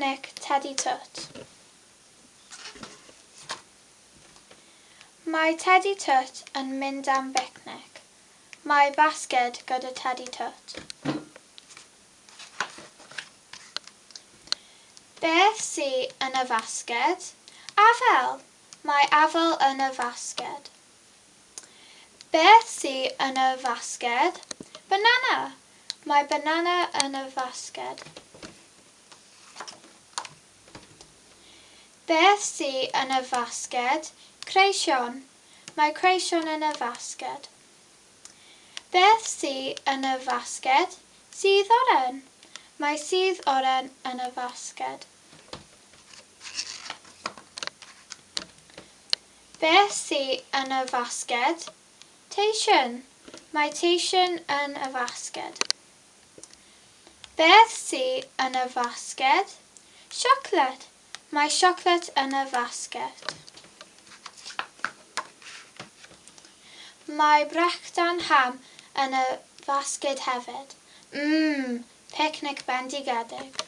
Picnic Tedi Twt. Mae Tedi Twt yn mynd am bicnic. Mae basged gyda Tedi Twt. Beth sy yn y fasged? Afal! Mae afal yn y fasged. Beth sy yn y fasged? Banana! Mae banana yn y fasged. Beth sy yn y fasged? Creision! Mae creision yn y fasged. Beth sy yn y fasged? Sudd oren! Mae sudd oren yn y fasged. Beth sy yn y fasged? Teisen! Mae teisen yn y fasged. Beth sy yn y fasged? Siocled! Mae siocled yn y fasged. Mae brechdan ham yn y fasged hefyd. Mmm, picnic bendigedig.